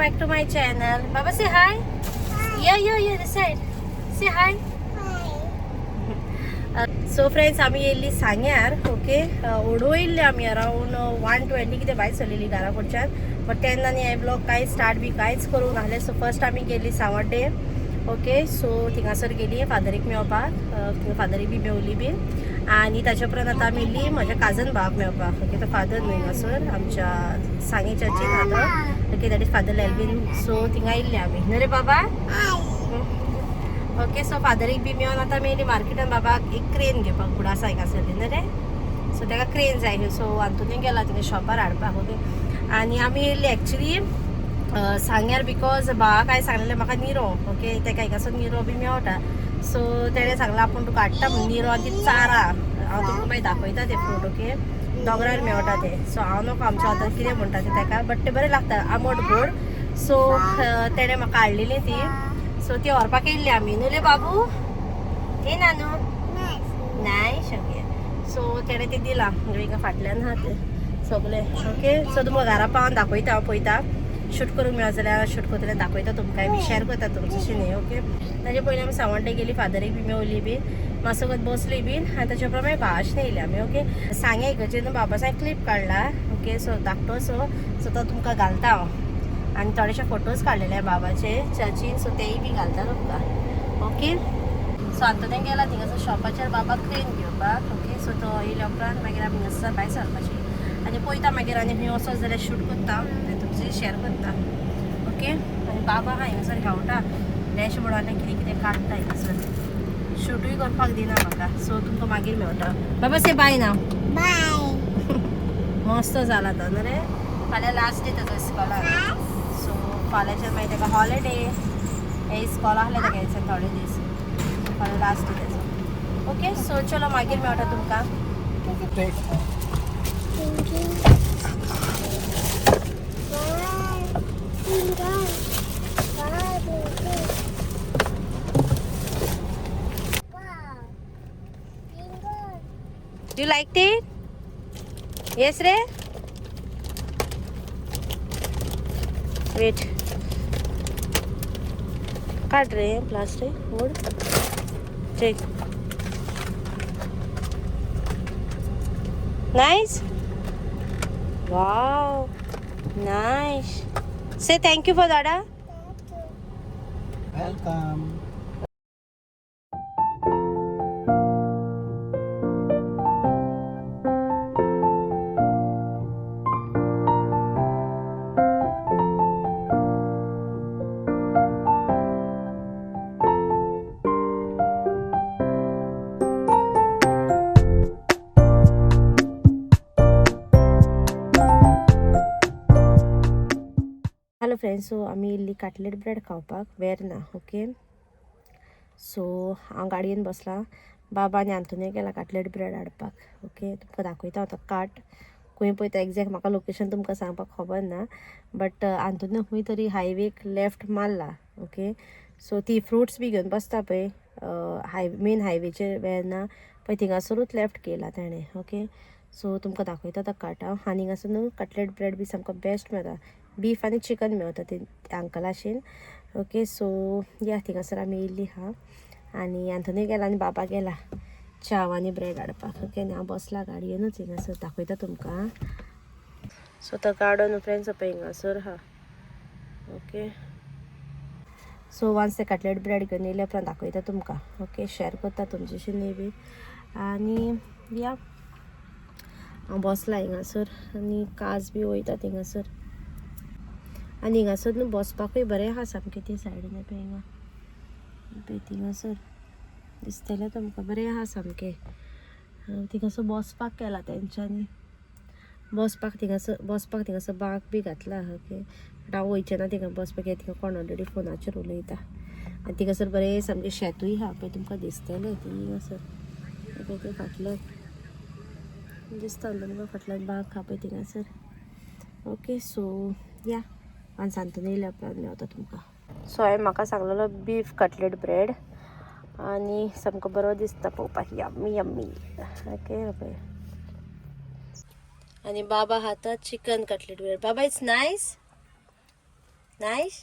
Back to my channel. Baba, say hi. Hi. Yeah, yeah, yeah, this side. Say hi. So friends, आमी येयल्ली सांग्यार. Okay, ओडो येयल्ली आमी around 1:20 कितें भायर सरलेली घरा कडच्यान. बट तेन्ना न्ही हांवें ब्लॉग कांय स्टार्ट बी कांयच करूंक नासलें. सो फर्स्ट आमी गेली सांवड्डे. ओके, सो थिंगासर गेली फादरीक मेळपाक. थिंगा फादरीक बी मेवली बीन. आनी ताच्या उपरांत आतां आमी येयली म्हज्या काजन भावाक मेळपाक. ओके, तो फादर न्हय हिंगासर आमच्या सांगे चर्चीन आहा तो. Okay, that is father Elvin. So थिंगा येयल्ली आमी न्हय रे बाबा. ओके, सो फादरीक बी मेळोन आतां आमी येयली मार्केटान बाबाक एक क्रेन घेवपाक. कुडासा हिंगासरली न्हय रे. सो ताका क्रेन जाय. सो आंतोनी गेला थिंगा शॉपार हाडपाक. ओके, आनी आमी येयल्ली एक्चुली सांग्यार because भावाक हांवें सांगलेलें म्हाका निरो. ओके, ताका हिंगासर निरो बी मेवटा. सो तेणें सांगलां आपूण तुका हाडटा म्हूण निरो आनी ती चारा. हांव तुमकां मागीर दाखयता ते फ्रूट. ओके, दोंगरार मेवटा ते. सो हांव नको आमच्या हातान कितें म्हणटा ते ताका, बट ते बरें लागता आंबट गोड. सो तेणें म्हाका हाडलेली ती. सो ती व्हरपाक येयल्ली आमी न्हू रे बाबू. हे नानू नायस. ओके, सो तेणें ती दिला म्हणजे फाटल्यान आहा ते सगळे. ओके, सो तुमकां घरा पावन दाखयता हांव. पळयता शूट करूंक मेळत जाल्यार शूट करतलें, दाखयता तुमकां बी शेअर करता तुमच्याशी न्ही. ओके, ताजे पयलीं आमी सांवड्डे गेली, फादरीक बी मेवली बी, मातसो बसली बीन. आनी ताच्या उपरांत मागीर भावाशें येयली आमी. ओके, सांगे इगर्जेन बाबा साहेब क्लिप काडला. ओके, सो धाकटो सो सो तो तुमकां घालता हांव. आनी थोडेशे फोटोज काडलेले बाबाचे चर्चीन, सो तेय बी घालता तुमकां. ओके, सो आतां तें गेला थिंगासर शॉपाचेर बाबाक क्रेन घेवपाक. ओके, सो तो येयल्या उपरांत मागीर आमी हिंगासर भायर सरपाची आनी पळयता मागीर. आनी खंय वचत जाल्यार शूट करता आनी तुमचे शेअर करता. ओके, आनी बाबा आहा हिंगासर खेळटा डॅशबोर्डार कितें कितें काडटा हिंगासर. शूटूय करपाक दिना म्हाका. सो तुमकां मागीर मेळटा. बाबा से बाय ना. बाय. मस्त जाला तो न्हू रे. फाल्यां लास्ट डे ताजो इस्कॉलान. सो फाल्यांच्यान मागीर ताका हॉलिडे. हे इस्कॉल आहलें ताका हेच्यान थोडे दीस. फाल्यां लास्ट डे ताजो. ओके, सो चलो मागीर मेळटा तुमकां. Thinking. One, finger, five, six. Wow. Finger. You like it? Yes रे. वेट, काढ रे प्लास्टिक ओढ. Check. Nice. Wow, nice. Say thank you for Dada. Thank you. Welcome. Hello friends, so आमी इल्ली काटलेट ब्रेड खावपाक वेर्ना. ओके, सो हांव गाडयेन बसलां. बाबा आनी आंतोनी गेला काटलेट ब्रेड हाडपाक. ओके, तुमकां दाखयता आतां कार्ट खंय पळयता. एग्जॅक्ट म्हाका लोकेशन तुमकां सांगपाक खबर ना, बट आंतोनी खंय तरी हायवेक लेफ्ट मारला. ओके, सो ती फ्रुट्स बी घेवन बसता पळय मेन हायवेचेर वेर्ना पळय, थिंगासरूच लेफ्ट केला ताणें. ओके, सो तुमकां दाखयता आतां कार्ट हांव. आनी हिंगासर न्हू कटलेट ब्रेड बी सामको बेस्ट मेळटा. बीफ आनी चिकन मेळटा ते अंकलाशेन. ओके, सो या थिंगासर आमी येयल्ली आहा. आनी आंतोनी गेला आनी बाबा गेला चाव आनी ब्रेड हाडपाक. ओके, आनी हांव बसला गाडयेनूच हिंगासर, दाखयता तुमकां. सो तो गार्डन फ्रेंड्स पळय हिंगासर आहा. ओके, सो वन्स ते कटलेट ब्रेड घेवन येयल्या उपरांत दाखयता तुमकां. ओके, शेअर करता तुमच्याशी न्ही बी. आनी या हांव बसलां हिंगासर आनी काज बी वयता थिंगासर. आनी हिंगासर न्हू बसपाकूय बरें आहा सामकें. ते सायडीन पळय हिंगा पळय थिंगासर दिसतलें तुमकां, बरें आहा सामकें. थिंगासर बसपाक केलां तेंच्यांनी. बसपाक थिंगासर, बसपाक थिंगासर बाग बी घातला. ओके, बट हांव वयचें ना थिंगा बसपाक, कित्याक थिंगा कोण ऑलरेडी फोनाचेर उलयता. आनी थिंगासर बरें सामकें शेतूय आहा पळय, तुमकां दिसतलें थिंगासर. पळय ते फाटल्यान दिसता तुमकां, फाटल्यान बाग आहा पळय थिंगासर. ओके, सो या आनी सांतून येयल्या उपरांत मेवता तुमकां. सो हांवें म्हाका सांगलेलो बीफ कटलेट ब्रेड आनी सामको बरो दिसता पळोवपाक, यम्मी यम्मी. ओके, पळय. आनी बाबा खाता चिकन कटलेट ब्रेड. बाबा, it's nice. नायस.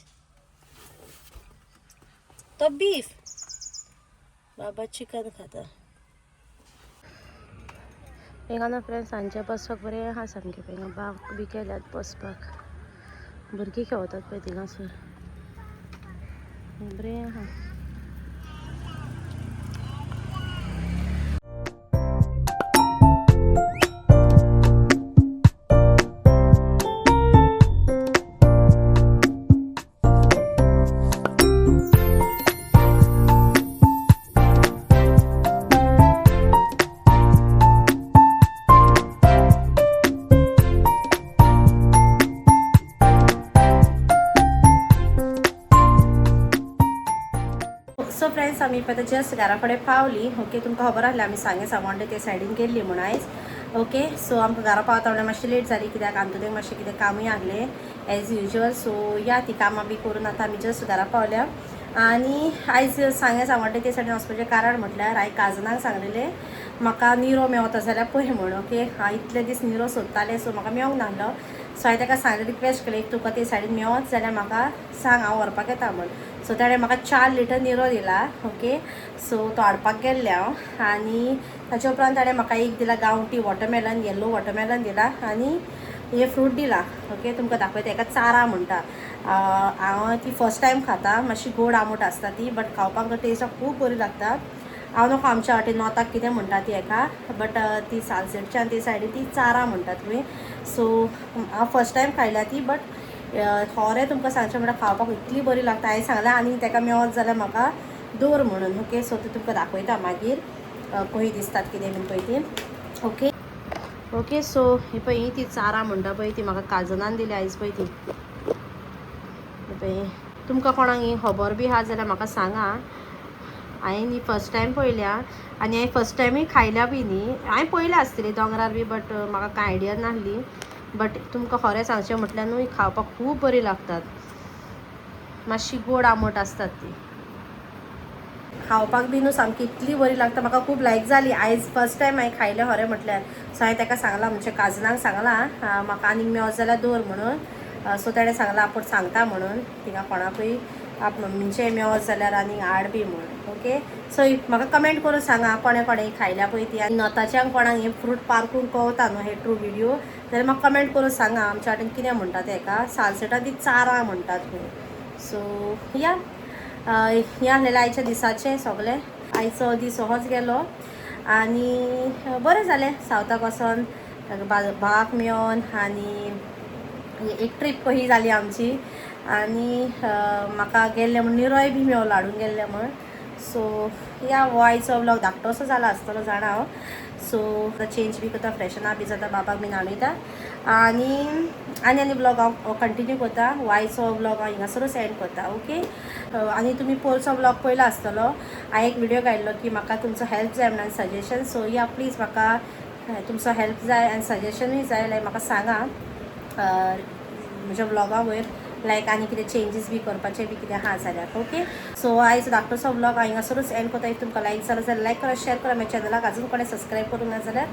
तो बीफ, बाबा चिकन खाता. हिंगा न्हू फ्रेंड्स, सांजचे बसपाक बरें आहा सामकें. हिंगा बाग बी केल्यात बसपाक. भुरगीं खेळतात पळय थिंगासर, बरें आहा. सो फ्रेंड्स, आमी आतां जस्ट घरा कडेन पावली. ओके, तुमकां खबर आसलें आमी सांगे सावंडे ते सायडीन गेल्ली म्हूण आयज. ओके, सो आमकां घरा पावता म्हणल्यार मातशी लेट जाली, कित्याक आमतोनेक मातशें कितें कामूय आहलें एज युजल. सो या, ती कामां बी करून आतां आमी जस्ट घरा पावल्या. आनी आयज सांगे सावंडे ते सायडीन वचपाचें कारण म्हटल्यार हांवें काजनाक सांगलेलें म्हाका निरो मेवता जाल्यार पळय म्हूण. ओके, हांव इतले दीस निरो सोदतालें, सो म्हाका मेवंक नासलो. सो हांवें ताका सांगलें, रिक्वेस्ट केली, तुका ते सायडीन मेवत जाल्यार म्हाका सांग, हांव व्हरपाक येता म्हूण. सो ताणें म्हाका 4 लिटर निरो दिला. ओके, सो तो हाडपाक गेल्लें हांव. आनी ताच्या उपरांत ताणें म्हाका एक दिला गांवठी वॉटरमेलन, येल्लो वॉटरमेलन दिला आनी हे फ्रूट दिला. ओके, तुमकां दाखयता. एका चारा म्हणटा. हांव ती फर्स्ट टायम खाता. मातशी गोड आंबट आसता ती, बट खावपाक टेस्ट खूब बरी लागता. हांव नको आमच्या वाटेन नॉर्थाक कितें म्हणटा ती एका, बट ती सालसेटच्या ते सायडीन ती चारा म्हणटा तुमी. सो हांव फर्स्ट टायम खायल्या ती, बट खरें तुमकां सांगचें म्हणल्यार खावपाक इतली बरी लागता. हांवें सांगलें आनी ताका मेवत जाल्यार म्हाका दवर म्हणून. ओके, सो ती तुमकां दाखयता मागीर कहीं दिसतात कितें बीन पळय ती. ओके ओके, सो ही पळय, ही ती चारा म्हणटा पळय, ती म्हाका काजनान दिली आयज पळय ती. ही पळय, तुमकां कोणाक ही खबर बी आहा जाल्यार म्हाका सांगा. हांवें ही फर्स्ट टायम पळयल्या आनी हांवें फर्स्ट टायमूय खायल्या बी न्ही. हांवें पळयल्या आसतली दोंगरार बी, बट म्हाका कांय आयडिया नासली. बट तुमकां खरें सांगचें म्हटल्यार न्हू, ही खावपाक खूब बरी लागतात. मातशी गोड आंबट आसतात ती, खावपाक बी न्हू सामकी इतली बरी लागता. म्हाका खूब लायक जाली आयज फर्स्ट टायम हांवें खायलें खरें म्हटल्यार. सो हांवें ताका सांगलां, म्हणजे काजनाक सांगलां, म्हाका आनीक मेवत जाल्यार दवर म्हणून. सो ताणें सांगलां आपूण सांगता म्हणून थिंगा कोणाकूय आप म्हणजे मेवत जाल्यार आनीक हाड बी म्हूण. ओके, सो म्हाका कमेंट करून सांगा कोणें कोणें खायल्या पळय ती. आनी नॉर्थाच्यान कोणाक हे फ्रूट पारकून कवता न्हू हे ट्रू व्हिडियो जाल्यार म्हाका कमेंट करून सांगा आमच्या वाटेन कितें म्हणटा ते हेका. सालसेटान ती चारां म्हणटात खंय. सो या, हें आसलेलें आयच्या दिसाचें सगळें. आयचो दीस असोच गेलो आनी बरें जालें सावथाक वचोन भावाक मेळोन आनी एक ट्रीप कही जाली आमची. आनी म्हाका गेल्लें म्हूण निरोय बी मेवलो हाडून गेल्लें म्हूण. सो या, हो आयचो व्लॉग धाकटोसो जाला आसतलो जाणा हांव. सो आतां चेंज बी करता, फ्रेशन बी जाता, बाबाक बी न्हाणयता आनी आनी आनी व्लॉग हांव कंटिन्यू करता. हो आयचो व्लॉग हांव हिंगासरूच एंड करता. ओके, आनी तुमी पोरचो व्लॉग पळयला आसतलो. हांवें एक व्हिडियो काडलो की म्हाका तुमचो हेल्प जाय म्हणून सजेशन. सो या, प्लीज म्हाका तुमचो हेल्प जाय आनी सजेशनूय जाय. लायक म्हाका सांगा म्हज्या व्लॉगा वयर लायक आनी कितें चेंजीस बी करपाचें बी कितें आहा जाल्यार. ओके, सो आयज धाकटोसो व्लॉग हांव हिंगासरूच एंड करता. If तुमकां लायक जालो जाल्यार लायक करा, शेअर करा. म्हज्या चॅनलाक अजून कोणें सबस्क्रायब करूंक ना जाल्यार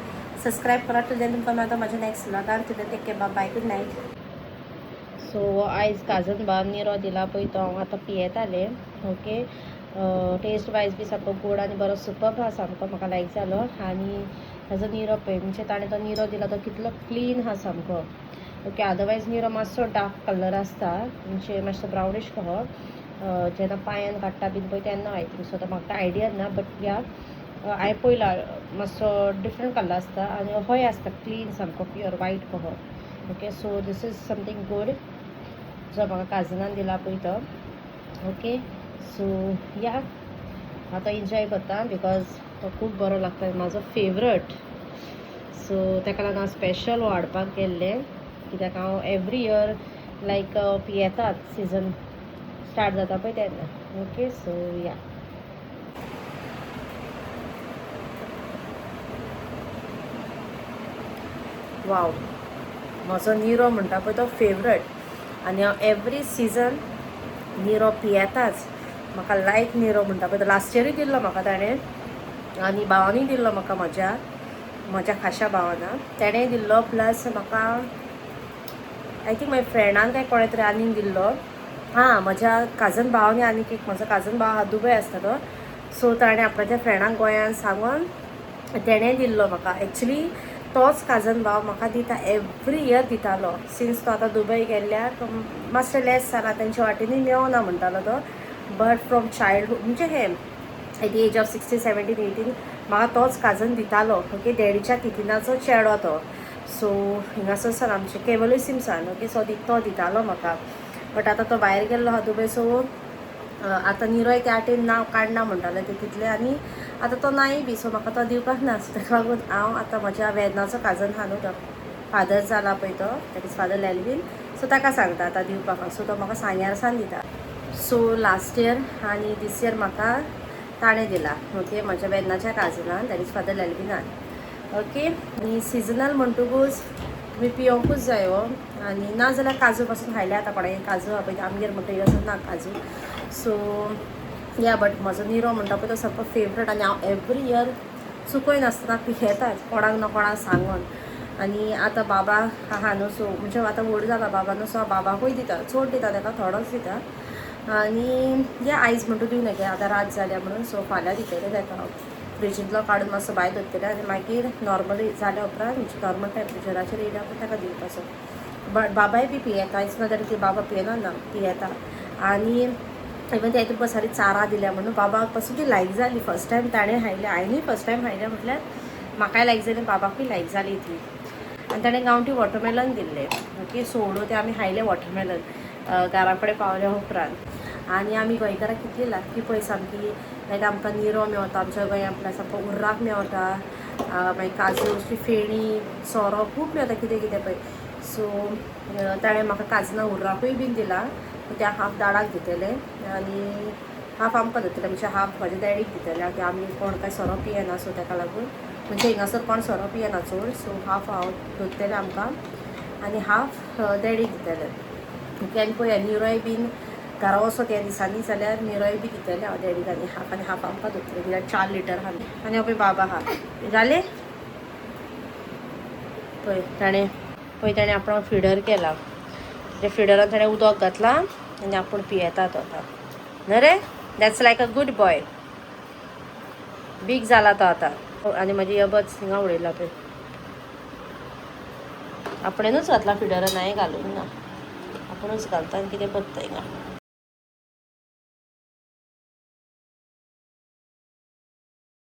सबस्क्रायब करा. टिल then तुमकां मेळटा म्हज्या next व्लॉगान. Till then take care, bye, good night. So आयज काजन भावान निरो दिला पळय, तो हांव आतां पियेतालें. ओके, टेस्ट वायज बी सामको गोड आनी बरो सुपर आहा सामको, म्हाका लायक जालो. आनी ताजो निरो पळय, म्हणजे ताणें तो निरो दिला तो कितलो क्लीन आहा सामको. ओके, अदरवायज निरो मातसो डार्क कलर आसता, म्हणजे मातसो ब्रावनीश कहो जेन्ना पांयान काडटा बीन पळय तेन्ना. I think so, आतां म्हाका आयडिया ना, बट या, हांवें पळयला मातसो डिफरंट कलर आसता आनी होय आसता क्लीन सामको प्युअर वायट कहो. Okay, so this is something good जो म्हाका काजनान दिला पळय तो. ओके, सो या, आतां एन्जॉय करता because तो खूब बरो लागता, म्हाजो फेवरट. सो ताका लागून हांव स्पेशल हो हाडपाक गेल्लें, कित्याक हांव एवरी इयर लायक पियेतात सिजन स्टार्ट जाता पळय तेन्ना. ओके, सो या. वाव, म्हजो निरो म्हणटा पळय तो फेवरेट आनी हांव एवरी सिजन निरो पियेताच. म्हाका लायक निरो म्हणटा पळय तो. लास्ट इयरूय दिल्लो म्हाका ताणें आनी भावानूय दिल्लो म्हाका, म्हज्या म्हज्या खाशा भावाना तेणेंय दिल्लो. प्लस म्हाका I think म्हाज्या फ्रेंडान काय कोणें तरी आनीक दिल्लो. हां, म्हज्या काजन भावानी आनीक एक म्हजो काजन भाव हा, दुबय आसता तो. सो ताणें आपणाच्या फ्रेंडाक गोंयान सांगून तेणें दिल्लो म्हाका. एक्चुली तोच काजन भाव म्हाका दिता, एवरी इयर दितालो. सिन्स तो आतां दुबय गेल्ल्याक मातशें लेस जाला, तेंच्या वाटेनूय मेवना म्हणटालो तो. बट फ्रॉम चायल्डहूड, म्हणजे हें at the age of 16, 17, 18 म्हाका तोच काजन दितालो. ओके, डॅडीच्या तितिनाचो चेडो तो. सो हिंगासर सान आमचे केवलसिम सान. ओके, सो तो दितालो म्हाका, बट आतां तो भायर गेल्लो आहा दुबय. सो आतां निरोय त्या वाटेन नांव काडना म्हणटाले ते तितले, आनी आतां तो नाय बी, सो म्हाका तो दिवपाक ना. सो ताका लागून हांव आतां म्हज्या वेदनाचो काजन आहा न्हू, तो फादर जाला पळय तो, that is father लेल्वीन, सो ताका सांगता आतां दिवपाक. सो तो म्हाका सांग्यार सान दिता. सो लास्ट इयर आनी दीस इयर म्हाका ताणें दिला. ओके, म्हज्या वेदनाच्या काजनान, that is father लेल्विनान. ओके, आनी सिजनल म्हणटकूच तुमी पियोंकूच जाय हो. आनी ना जाल्यार काजू पासून खायले. आतां कोणागे काजू आहा पळय, आमगेर म्हणटा असो ना काजू. सो या, बट म्हजो निरो म्हणटा पळय तो सारको फेवरेट, आनी हांव एवरी इयर चुकय नासतना पियेताच, कोणाक ना कोणाक सांगून. आनी आतां बाबा आहा न्हू, सो म्हणजे आतां व्हड जाला बाबा न्हू, सो हांव बाबाकूय दिता. चड दिता ताका, थोडोच दिता. आनी या, आयज म्हणटा दिवं नाका, आतां रात जाल्या म्हणून. सो फाल्यां दितलें ताका हांव. फ्रिजींतलो काडून मातसो भायर दवरतलें आनी मागीर नॉर्मली जाल्या उपरांत, म्हणजे नॉर्मल टेम्परेचराचेर येयल्या उपरांत ताका दिवपाचो. बट बाबाय बी पियेता. It's not that की बाबा पियेना ना, पियेता. आनी इवन ते तुमकां सारी चारां दिल्या म्हणून बाबाक पासून ती लायक जाली. फर्स्ट टायम ताणें हाडल्या, हांवेंय फर्स्ट टायम हाडल्या म्हटल्यार म्हाकाय लायक जाली, बाबाकूय लायक जाली ती. आनी ताणें गांवठी वॉटरमेलन दिल्लें. ओके, सोडो ते आमी हायले वॉटरमेलन घरा कडेन पावल्या उपरांत. आनी आमी गोंयकारां कितली लाकी पळय सामकी, लायक आमकां निरो मेवता आमच्या गोंयांत, प्लस आमकां उर्राक मेवता, मागीर काजू, फेणी, सोरो खूब मेवता, कितें कितें पळय. सो ताणें म्हाका काजना उर्राकूय बीन दिला. त्या हाफ दाडाक दितलें आनी हाफ आमकां दितलें, म्हणजे हाफ म्हज्या डॅडीक दितलें, की आमी कोण काय सोरो पियेना. सो ताका लागून, म्हणजे हिंगासर कोण सोरो पियेना चड. सो हाफ हांव दवरतलें आमकां आनी हाफ डॅडीक दितलें. ओके, आनी पळया निरोय बीन घरा वचो त्या दिसांनी जाल्यार निरोय बी दितलें हांव डॅडीक, आनी हाफ, आनी हाफ आमकां दवरतलें, कित्याक 4 लिटर आहा. आनी हो पळय बाबा आहा जालें. पळय ताणें, पळय ताणें आपणाक फिडर केला. त्या फिडरान ताणें उदक घातलां आनी आपूण पियेता तो आतां. न्हय रे? That's like a good boy. Big जाला तो आतां. आनी म्हजी यबच हिंगा उडयला पळय. आपणेनूच घातला फिडरान, हांवें घालूंक ना. आपुणूच घालता आनी कितें करता हिंगा.